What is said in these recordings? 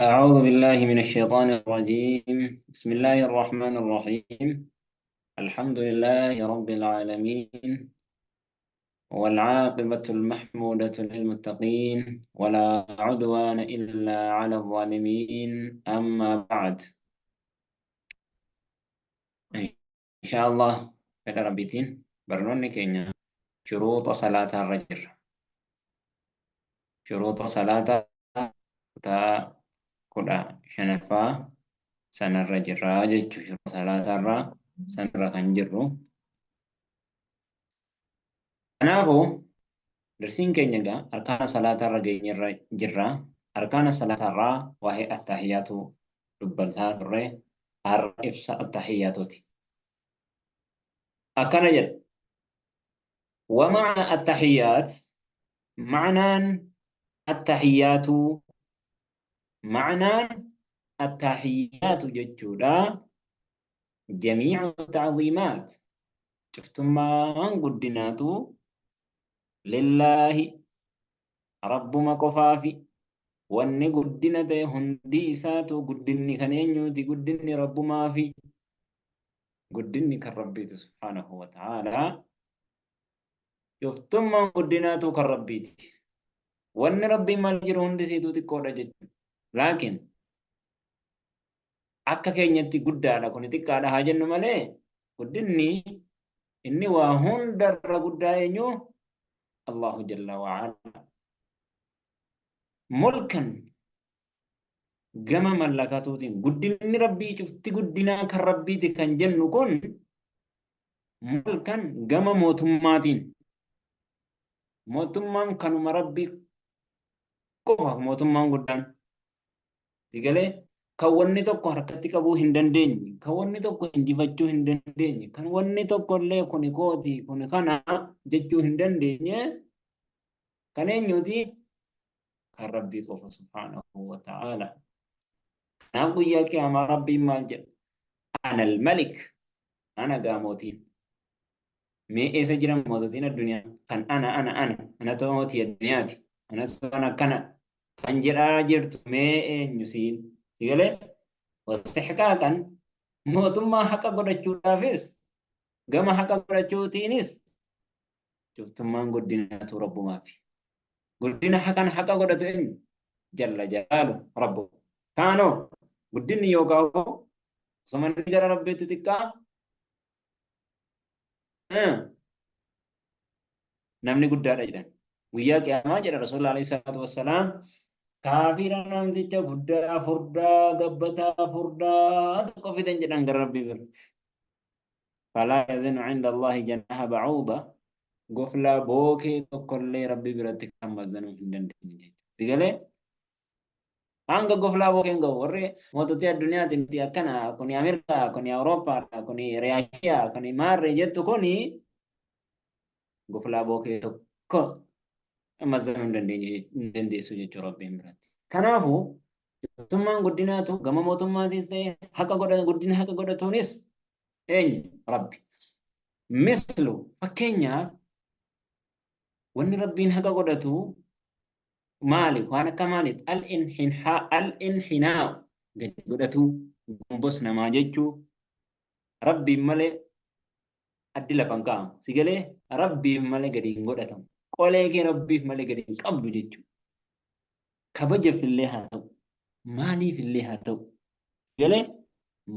أعوذ بالله من الشيطان الرجيم. بسم الله الرحمن الرحيم. الحمد لله رب العالمين، والعاقبة المحمودة للمتقين، ولا عدوان إلا على الظالمين. أما بعد، إن شاء الله fedha Rabbiitiin barnoonni keenya shuruuxa salaataa irra jirra. Shuruuxa salaataa kutaa 15ffaa sanarra jirra jechuudha. Shuruuxa salaataa irraa sanarra kan jirru. Kanaafuu darsiin keenya egaa arkaana salaataa irra geenyerra jirra. Arkaana salaataa irraa waa'ee attahiyyaatu dubbataa turre, har'a ibsa attahiyyaatuuti. Akkana jedha. ومعنى التحيات، معنى التحيات، معنى التحيات جتشودا جميع التعظيمات، شفتمان قدناتو لله ربما قفافي، wanni guddina ta'e hundi isaatu guddinni kan eenyuuti? Guddinni Rabbumaa fi guddinni kan Rabbiiti subhaanahu wa ta'aalaa. Cuftummaan guddinaatu kan Rabbiiti. Wanni Rabbiin maal jiru hundi isiituu xiqqoodha jechuudha. Laakiin akka keenyatti guddaadha, kuni xiqqaadha haa jennu malee, guddinni inni waa hundarra guddaa eenyu? Allahu jalla wa'ala. Mulkan, gama mallakatuutiin guddinni Rabbii, cufti guddinaa kan Rabbiiti kan jennu kun, mulkan gama mootummaatiin, mootummaan kanuma Rabbii qofa. Mootummaan guddaan sigalee kan wanni tokko harkatti qabuu hin dandeenye, kan wanni tokko injifachuu hin dandeenye, kan wanni tokko illee kuni kooti, kuni kana jechuu hin dandeenye kan eenyuuti? Kan Rabbii qofa subhaanahu wa ta'ala. Kanaaf guyyaa qiyaamaa Rabbiin maal jedha? Ana al-malik, ana gaa mootiin. Mee eessa jiran moototiin addunyaa kan ana ana ana anatu mootii addunyaati, anatu ana akkana kan jedhaa jirtu mee eenyu siin? Sigalee wastihqaaqan, mootummaa haqa godhachuudhaafis, gama haqa godhachuutiinis cuftummaan guddinaatu Rabbumaafi. Guddina haqan haqa godhatu eenyu? Jalla jalaalu Rabbu. Kaanoo guddinni yookaan osuma inni gara Rabbiitti xiqqaa, namni guddaadha jedhan. Guyyaa qiyaamaa jedha Rasuulli alayhi salaatu wassalaam, kaafira namticha guddaa furdaa gabbataa furdaa tokko fidan jedhan gara Rabbii bira. Falaa yazinu inda Allahi janaha ba'uuda, goflaa bookee tokkollee Rabbii biratti kan mazzanuu hin dandeenye jechuudha. Sigalee hanga goflaa bookeen gahu warri moototii addunyaatiin nuti akkana, kuni Ameerikaa, kuni Awurooppaa, kuni Raashiyaa, kuni maarree jettu, kuni goflaa bookee tokko mazzanuu hin dandeenye, hin dandeessu jechuudha Rabbiin biratti. Kanaafuu mootummaan guddinaatu gama mootummaatis ta'e haqa godha, guddina haqa godhatuunis eenyu? Rabbi. Mislu, fakkeenyaaf, wanni Rabbiin haqa godhatu maali? Waan akka maaliiti? Al-inhinaa, gadi godhatu, gombos namaa jechuu. Rabbiin malee addi lafa hin kaa'amu. Si galee? Rabbiif malee gadi hin godhatamu. Qolee kee Rabbiif malee gadi hin qabdu jechuudha. Kabajaaf illee haa ta'u, maaliif illee haa ta'u. Galee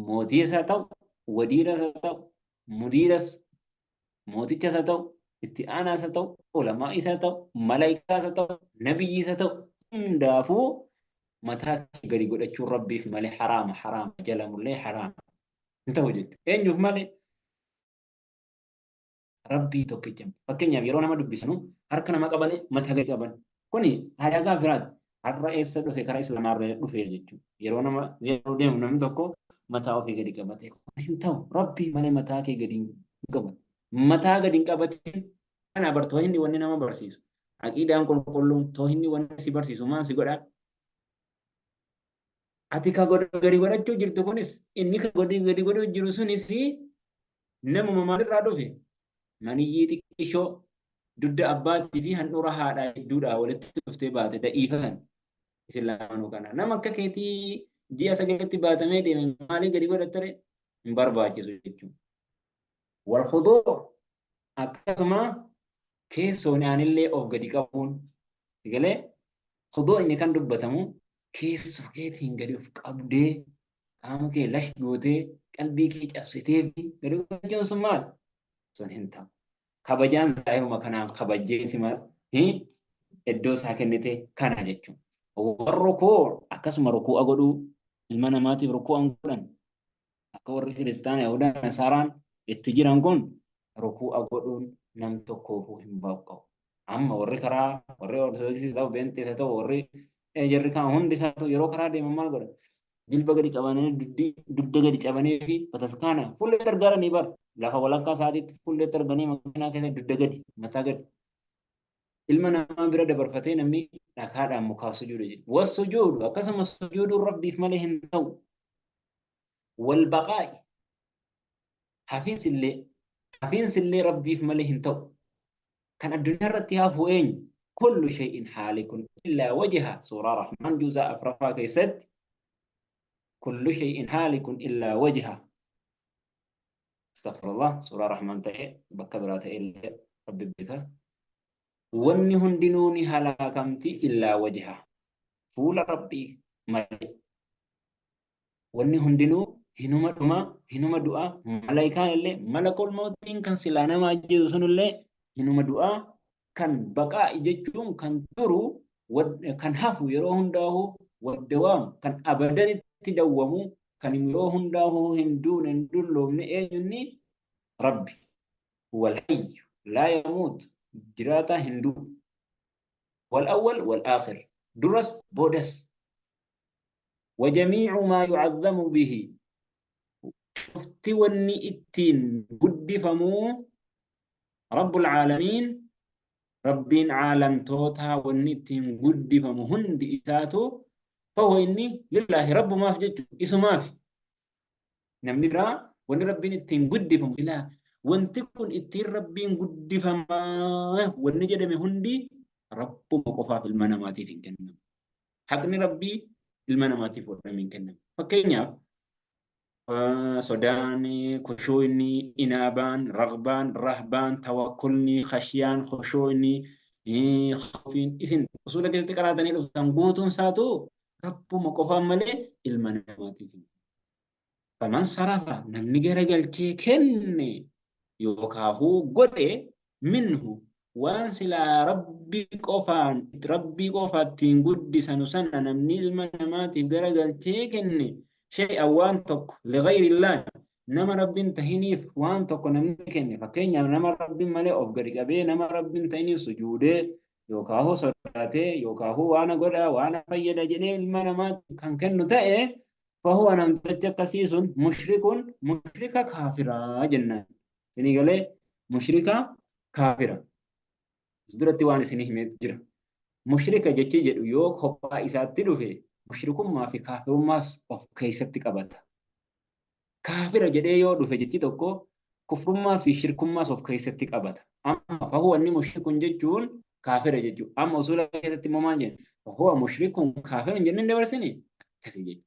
mootiis haa ta'u, wadiiras haa ta'u, mudiiras, mootichas haa ta'u, itti aanaas haa ta'u, ulamaa'is haa ta'u, malaayikaas haa ta'u, nabiyyiis haa ta'u, hundaafuu mataa kee gadi godhachuun Rabbiif malee haraama, haraama jalamullee haraama. Hin ta'u jechuudha. Eenyuuf malee? Rabbii tokkicha. Fakkeenyaaf yeroo nama dubbisanu harka nama qabanii mataa gadi qaban. Kuni aadaa kaafiraati. Har'a eessa dhufe? Karaa Islaamaa irra dhufe jechuudha. Yeroo nama yeroo deemu namni tokko mataa ofii gadi qabate. Kun hin ta'u. Rabbii malee mataa kee gadi hin qabatu. Mataa gadi hin qabatin. Kana bar toohinni wanni nama barsiisu. Aqiidaan qulqulluun toohinni wanni si barsiisu maal si godha? Ati ka gadi godhachuu jirtu kunis, inni ka gadi godhuu jiru sunis namuma maalirraa dhufe? Maniyyii xiqqishoo dugda abbaatii fi handhuura haadhaa hedduudhaa walitti dhuftee baate da'iifa kan. Isin lamaanuu kana. Nama akka keetii ji'a sagalitti baatamee deeme maalii gadi godhattare hin barbaachisu jechuudha. Wal khuduu akkasuma keessoon aanillee of gadi qabuun galee khuduu inni kan dubbatamu keessoo keetiin gadi of qabdee qaama kee lash gootee qalbii kee cabsitee fi gadi gochuun sun maal? Sun hin ta'u. Kabajaan zaahiruma kanaan kabajjee si maal? Iddoo isaa kennite kana jechuudha. Warra rukuu akkasuma rukuu'a godhuu ilma namaatiif rukuu'an godhan akka warri kiristaana Yahudaan Nasaaraan itti jiran kun rukuu'a godhuun nam tokkoofuu hin baqqa'u. Amma warri karaa warri Ortodoksii ta'u Beenxees haa ta'u warri jarri kaan hundi isaa ta'u yeroo karaa deeman maal godhan? Jilba gadi qabanii dugda gadi cabanii fi bataskaana fuulleetti argaaranii bar lafa walakkaa sa'aatiitti fuulleetti arganii makiinaa keessa dugda gadi mataa gadi. Ilma namaa bira dabarfatee namni dhakaadhaan mukaaf sujuuda jedhe. Was sujuudu akkasuma sujuuduun Rabbiif malee hin ta'u. Wal baqaa'i hafiinsillee Rabbiif malee hin ta'u. Kan addunyaa irratti hafu eenyu? Kullu shay'in haalikun illaa wajha suuraa Rahmaan juzaa afraffaa keessatti kullu shay'in haalikun illaa wajha. Astaghfirullah suuraa Rahmaan ta'e bakka biraa ta'e illee Rabbi beeka. Wanni hundinuu ni halaakamti illaa wajha. Fuula Rabbii malee. Wanni hundinuu hinuma dhuma, hinuma du'a, malaayikaan illee malakul mawtiin kan silaa nama ajjeesu sunillee hinuma du'a, kan baqaa jechuun kan turu, kan hafu yeroo hundaahu waddawaam kan abadanitti dawwamu kan yeroo hundaahu hin duune hin dulloomne eenyunni Rabbi. Huwal hayyu laa yamuut jiraataa hin du'u. Wal awwal wal aakhir duras boodas. Wajamiicu maa yucazzamu bihi cufti wanni ittiin guddifamu Rabbul caalamiin Rabbiin caalamtootaa wanni ittiin guddifamu hundi isaatu fahuwa inni lillaahi Rabbumaaf jechu isumaafi. Namni biraa wanni Rabbiin ittiin guddifamu silaa wanti kun ittiin Rabbiin guddifamaa wanni jedhame hundi Rabbuma qofaaf ilma namaatiif hin kennamu. Haqni Rabbii ilma namaatiif godhamee hin kennamu. Fakkeenyaaf sodaan, kushuuyni, inaabaan, ragbaan, rahbaan, tawakkulni, khashiyaan, khushuuyni, khawfiin isin usuula keessatti qaraatanii dhuftan guutuun isaatu Rabbuma qofaan malee ilma namaatiif hin Faman sarafa namni garagalchee kenne yookaahuu godhe minhu waan silaa Rabbi qofaan Rabbii qofa ittiin guddisanu sana namni ilma namaatiif garagalchee kenne shay'an waan tokko lighayrillaah nama Rabbiin tahiniif waan tokko namni kenne fakkeenyaaf nama Rabbiin malee of gadi qabee nama Rabbiin tahiniif sujuudee yookaahuu sodaatee yookaahuu waana godha waana fayyada jedhee ilma namaatiif kan kennu ta'e fahuwa namtichi akkasii sun mushrikun mushrika kaafiraa jennaan. Isinii galee mushrika kaafira. As duratti waan isinii himee jira. Mushrika jechi jedhu yoo kophaa isaatti dhufe mushrikummaa fi kaafirummaas of keessatti qabata. Kaafira jedhee yoo dhufe jechi tokko kufrummaa fi shirkummaas of keessatti qabata. Amma fahuwa inni mushrikun jechuun kaafira jechuudha. Amma usuula keessatti immoo maal jenna? Fahuwa mushrikun kaafirun jennee hin dabarsine akkasi jechuudha.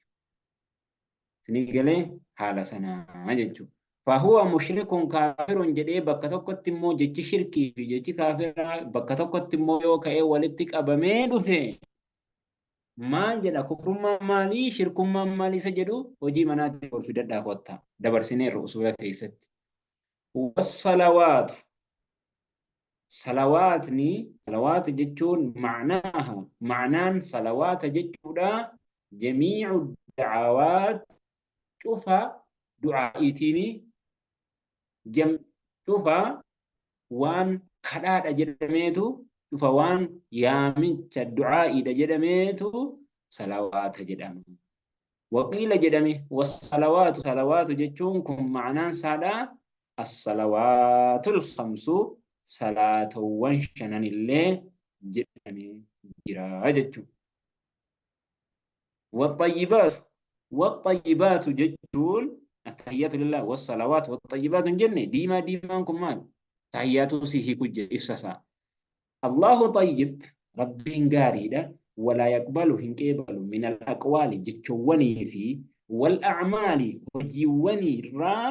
Isinii galee haala sanaa jechuudha. Fahuwa mushrikun kaafirun jedhee bakka tokkotti immoo jechi shirkii fi jechi kaafiraa bakka tokkotti immoo yoo ka'ee walitti qabamee dhufe maal jedha kufrummaan maalii shirkummaan maalii isa jedhu hojii manaatti ol fidadhaa kottaa dabarsineerra usuula keessatti. Wassalawaatu salawaatni salawaata jechuun ma'naaha ma'naan salawaata jechuudha jamiicu da'awaat cufa du'aa'iitiini jam cufa waan kadhaadha jedhameetu cufa waan yaamicha du'aa'iidha jedhameetu salawaata jedhama. Waqiila jedhame wassalawaatu salawaatu jechuun kun ma'anaan isaadha as-salawaatul khamsu salaatowwan shanan illee jedhamee jira jechuudha. Waxxayyibaatu waxxayyibaatu jechuun attahiyyaatu lillah wassalawaatu waxxayyibaatu hin jenne diimaa diimaan kun maal? Tahiyyaatu si hiiku jira ibsa isaa. Allahu xayyib Rabbiin gaariidha. Walaa yaqbalu hin qeebalu minal aqwaali jechoowwanii fi wal a'maali hojiiwwanii irraa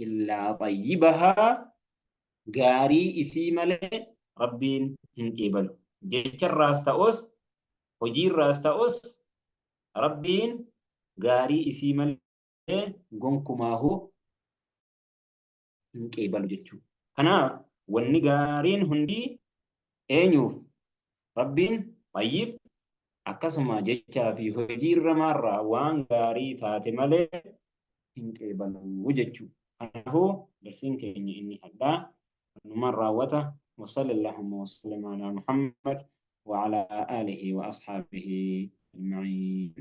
illaa xayyibahaa gaarii isii malee Rabbiin hin qeebalu. Jecharraas ta'us hojiirraas ta'us Rabbiin gaarii isii malee gonkumaahu hin qeebalu jechuudha. Kanaaf wanni gaariin hundi eenyuuf Rabbiin xayyib akkasuma jechaa fi hojii irramaarraa waan gaarii taate malee hin qeebalu jechuudha. Kanaafuu darsiin keenya inni hadhaa kanumaan raawwata. وصلى اللهم وسلم على محمد وعلى آله وأصحابه أجمعين.